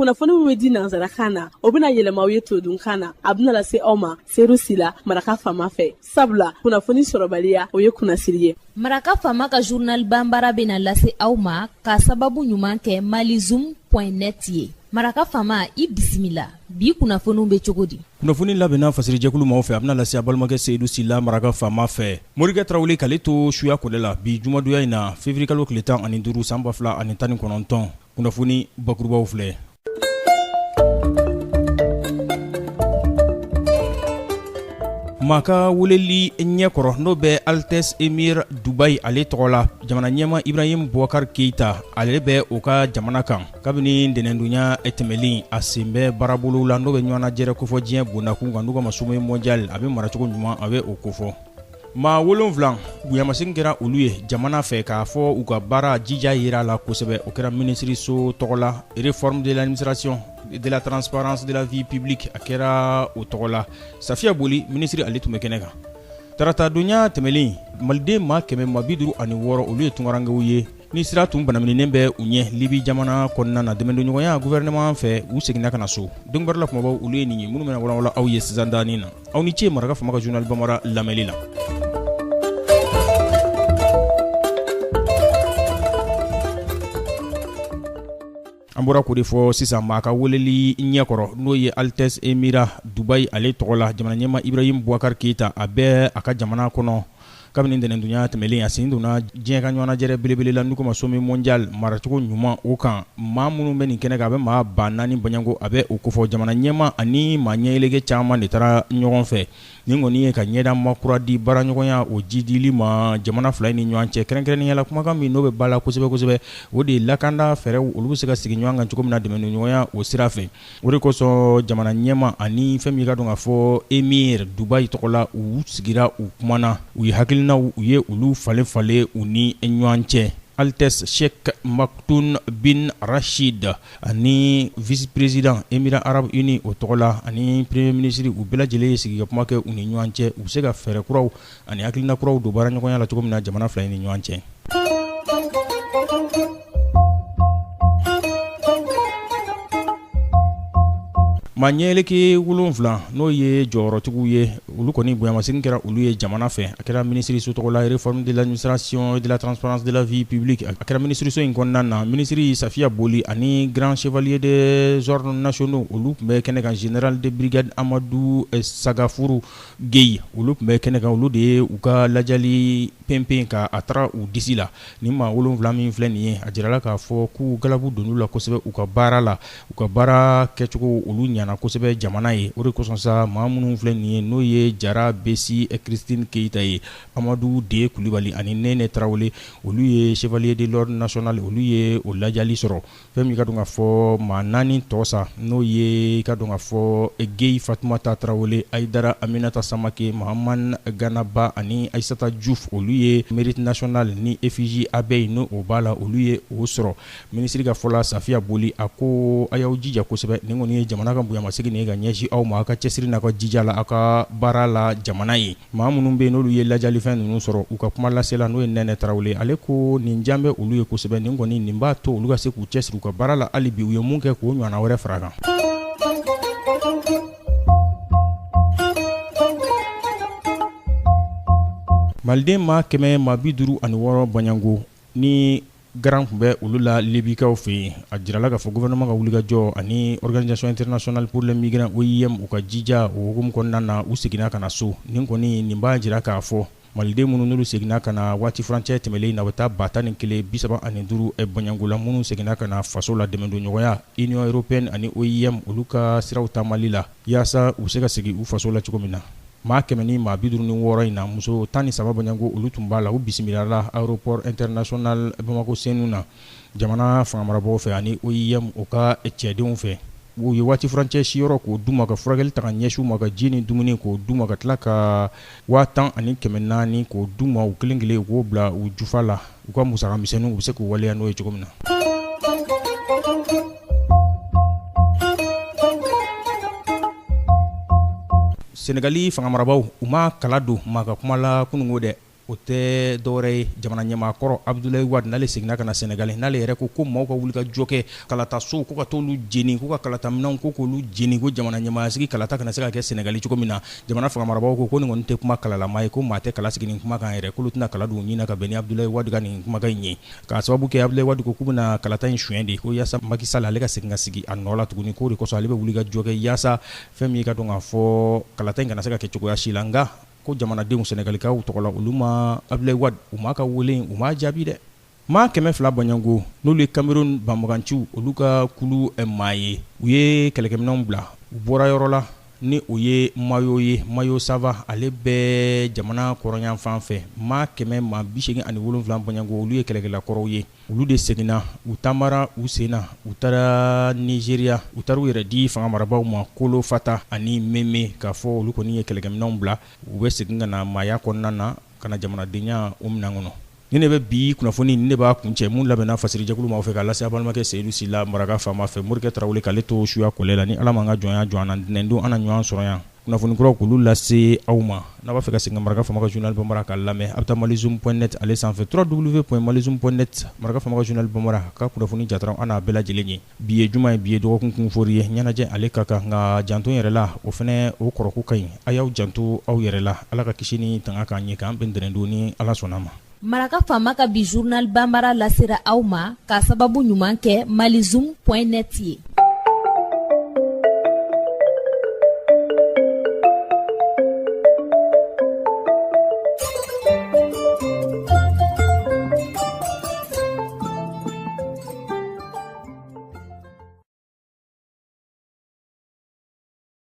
Kunnafoni min bɛ di nansarakan na, o bɛna yɛlɛma aw ye todunkan na. A bɛna lase aw ma Seyidu Sila, Maraka Faama fɛ. Sabula kunnafoni sɔrɔbaliya, o ye kunnasiri ye. Maraka Faama ka journal banbara bɛna lase aw ma ka sababu ɲuman kɛ malizoom.net ye. Maraka Faama, i bisimila. Bi kunnafoniw bɛ cogo di? Kunnafoni labɛnna fasirijɛkulu maaw fɛ, a bɛna lase a balimakɛ Seyidu Sila, Maraka Faama fɛ. Morikɛ Tarawele k'ale to suya kɔlɛ la bi jumadonya in na, février kalo tile 15 san 2019. Kunnafoni bakurubaw filɛ. Maa ka weleli ɲɛkɔrɔ, n'o bɛ Altesse Émir Dubaï ale tɔgɔ la, jamana ɲɛmaa Ibrahim Boubacar Keïta, ale bɛ o ka jamana kan kabini ntɛnɛndonya tɛmɛlen. A sen bɛ baarabolo la, n'o bɛ ɲɔgɔnnajɛrɛ kofɔ diɲɛ bondakun kan, n'u k'a ma sommet mondial. A bɛ maracogo ɲuman, a bɛ o kofɔ. Maa 7, bonyamasegin kɛra olu ye jamana fɛ, k'a fɔ u ka baara jija yira la kosɛbɛ. O kɛra minisiriso tɔgɔ la, réforme de l'administration, de la transparence de la vie publique, a kɛra o tɔgɔ la. Safiya Boli, minisiri, ale tun bɛ kɛnɛ kan taratadonya tɛmɛlen. Maliden maa 156, olu ye tunkarankew ye ni sira tun banamininen bɛ u ɲɛ Libi jamana kɔnɔna na. Dɛmɛdonɲɔgɔnya gouvernement fɛ, u seginna ka na so. Donkibaru la kumabaw, olu ye nin ye minnu bɛna walawala aw ye sisan danin na. Aw ni ce Maraka Faama ka journal banbara lamɛnli la. An bɔra k'o de fɔ sisan, maa ka weleli ɲɛkɔrɔ, n'o ye Altesse Émirat Dubaï ale tɔgɔ la, jamana ɲɛmaa Ibrahim Boubacar Keïta, a bɛ a ka jamana kɔnɔ kabini ntɛnɛndonya tɛmɛlen. A sen donna diɲɛ ka ɲɔgɔnnajɛrɛ belebele la, n'u k'a ma sommet mondial, maracogo ɲuman o kan. Maa minnu bɛ nin kɛnɛ kan, a bɛ maa 4000 bɔɲɔgɔnko, a bɛ o kofɔ. Jamana ɲɛmaa ani maa ɲɛyeleke caman de taara ɲɔgɔn fɛ. Nin kɔni ye ka ɲɛda makura di baaraɲɔgɔnya o jidili ma jamana fila in ni ɲɔgɔn cɛ. Kɛrɛnkɛrɛnnenya la, kumakan min n'o bɛ ba la kosɛbɛ kosɛbɛ, o de ye lakanda fɛɛrɛw, olu bɛ se ka sigi ɲɔgɔn kan cogo min na dɛmɛdonɲɔgɔnya o sira fɛ. O de kosɔn jamana ɲɛmaa ani fɛn min ka dɔn k'a fɔ Émir Dubaï tɔgɔ la, u sigira, u kumana, u ye hakilinaw, u ye olu falen falen u ni ɲɔgɔn cɛ. Altesse Sheikh Maktoum bin Rachid ani vice-président Émirats arabes unis o tɔgɔ la, ani premier ministre, u bɛɛ lajɛlen ye sigi ka kuma kɛ u ni ɲɔgɔn cɛ, u bɛ se ka fɛɛrɛ kuraw ani hakilina kuraw don baaraɲɔgɔnya la cogo min na jamana fila in ni ɲɔgɔn cɛ. Maa ɲɛyeleke 7, n'o ye jɔyɔrɔtigiw ye, olu kɔni bonyamasegin kɛra olu ye jamana fɛ. A kɛra minisiriso tɔgɔ la, réforme de l'administration, de la transparence de la vie publique, a kɛra minisiriso in kɔnɔna na. Minisiri Safiya Boli ani grand chevalier des ordres nationaux, olu tun bɛ kɛnɛ kan. Général de brigade Amadu Sagafuru Gueye, olu tun bɛ kɛnɛ kan. Olu de ye u ka lajali penpen ka a taara u disi la. Nin maa 7 min filɛ nin ye, a jirala k'a fɔ k'u galabu donn'u la kosɛbɛ u ka baara la, u ka baara kɛcogo, olu ɲana kosɛbɛ jamana ye. O de kosɔn sa, maa minnu filɛ nin ye, n'o ye Jara Besi Christine Keyita ye, Amadu D Kulibali ani Nene Tarawele, olu ye chevalier de l'ordre national, olu ye o lajali sɔrɔ. Fɛn min ka dɔn k'a fɔ maa 4 tɔ sa, n'o ye ka dɔn k'a fɔ Gueye Fatumata Tarawele, Ayidara Aminata Samake, Mahamani Ganaba ani Ayisata Diouf, olu ye mérite national ni effigie abeille n'o o b'a la, olu ye o sɔrɔ. Minisiri ka fɔ la, Safiya Boli, a ko a y'aw jija kosɛbɛ. Nin kɔni ye jamana ka bonyamasegin ye ka ɲɛsin aw ma, aw ka cɛsiri n'aw ka jija la aw ka baara la jamana ye. Maa minnu bɛ yen n'olu ye lajalifɛn ninnu sɔrɔ, u ka kuma lasela, n'o ye Nɛnɛ Tarawele, ale ko nin jan bɛ olu ye kosɛbɛ. Nin kɔni, nin b'a to olu ka se k'u cɛsiri u ka baara la hali bi, u ye mun kɛ k'o ɲɔgɔnna wɛrɛ fara a kan. Maliden maa 156 bɔɲɔgɔnko ni garan tun bɛ olu la Libikaw fɛ yen. A jirala k'a fɔ gouvernement ka wulikajɔ ani Organisation internationale pour les migrants OIM, u ka jija o hukumu kɔnɔna na, u seginna ka na so. Nin kɔni, nin b'a jira k'a fɔ maliden minnu n'olu seginna ka na waati furancɛ tɛmɛlen na, u bɛ taa 11,035 bɔɲɔgɔnko la, minnu seginna ka na faso la dɛmɛdonɲɔgɔnya Union européenne ani OIM, olu ka siraw taamali la, yaasa u bɛ se ka segin u faso la cogo min na. Maa 156 in na, muso 13 bɔɲɔgɔnko, olu tun b'a la. U bisimilala aéroport international Bamako Senu na jamana fangamarabagaw fɛ ani OIM u ka cɛdenw fɛ. U ye waati furancɛ siyɔrɔ k'o d'u ma, ka furakɛli ta ka ɲɛsin u ma, ka ji ni dumuni k'o d'u ma, ka tila ka 10,400 k'o d'u ma u kelen kelen, u k'o bila u jufa la, u ka musaka misɛnninw, u bɛ se k'u waleya n'o ye cogo min na. Senegali fanga marabaaw, u ma kala don maa ka kuma la kununko dɛ. O tɛ dɔwɛrɛ ye, jamana ɲɛmaa kɔrɔ Abdoulaye Wade, n'ale seginna ka na Senegali, n'ale yɛrɛ ko ko maaw ka wuli ka jɔ kɛ, kalatasow ko ka t'olu jeni, ko ka kalataminɛnw ko k'olu jeni, ko jamana ɲɛmaayasigi kalata kana se ka kɛ Senegali cogo min na. Jamana fanga marabagaw ko ko nin kɔni tɛ kuma kalalama ye, ko maa tɛ kala sigi nin kuma kan yɛrɛ, k'olu tɛna kala don u ɲin na ka bɛn ni Abdoulaye Wade ka nin kumakan in ye, k'a sababu kɛ Abdoulaye Wade ko k'u bɛna kalata in suɲɛ de, ko yaasa Macky Sall ale ka segin ka sigi a nɔ la tuguni, k'o de kosɔn ale bɛ wuli ka jɔ kɛ yaasa fɛn min ka dɔn k'a fɔ kalata in kana se ka kɛ cogoya si la. Nka ko jamanadenw Sɛnɛgalikaw tɔgɔ la, olu ma Abdoulaye Wade, u m'a ka wele, u m'a jaabi dɛ. Maa 200 bɔɲɔgɔnko, n'olu ye Cameroun banbaganciw, olu ka kulu maa ye, u ye kɛlɛkɛminɛnw bila, u bɔra yɔrɔ la ni o ye Mayo ye, Mayo Sava, ale bɛ jamana kɔrɔnyanfan fɛ. Maa 187 bɔɲɔgɔnko, olu ye kɛlɛkɛla kɔrɔw ye. Olu de seginna, u taamara u sen na, u taara Nizeriya, u taara u yɛrɛ di fanga marabaaw ma Kolofata ani Meme, k'a fɔ olu kɔni ye kɛlɛkɛminɛnw bila, u bɛ segin ka na maaya kɔnɔna na, ka na jamanadenya o minɛn kɔnɔ. Nin de bɛ bi kunnafoni, nin de b'a kuncɛ mun labɛnna fasirijɛkulu maaw fɛ k'a lase a balimakɛ Seyidu Sila Maraka faama fɛ, Morikɛ Tarawele k'ale to suya kɔlɛ la. Ni Ala m'an ka jɔnya jɔ an na, ntɛnɛndon an na ɲɔgɔn sɔrɔ yan kunnafoni kuraw k'olu lase aw ma. N'a b'a fɛ ka segin ka Maraka faama ka journal bambara k'a lamɛn, a bɛ taa malizoom point net ale sanfɛ, www.malizoom point net. Maraka faama ka journal bambara ka kunnafoni jatara an n'a bɛɛ lajɛlen ye. Bi ye juma ye, bi ye dɔgɔkun kunfori ye, ɲɛnajɛ ale ka kan, nka janto yɛrɛ la, o fana o kɔrɔko ka ɲi. A y'aw janto aw yɛrɛ la. Ala ka kisi ni tanga k'an ye, k'an bɛn ntɛnɛndon ni Ala sɔnna ma. Maraka faama ka bi journal bambara lasera aw ma k'a sababu ɲuman kɛ malizoom point net ye.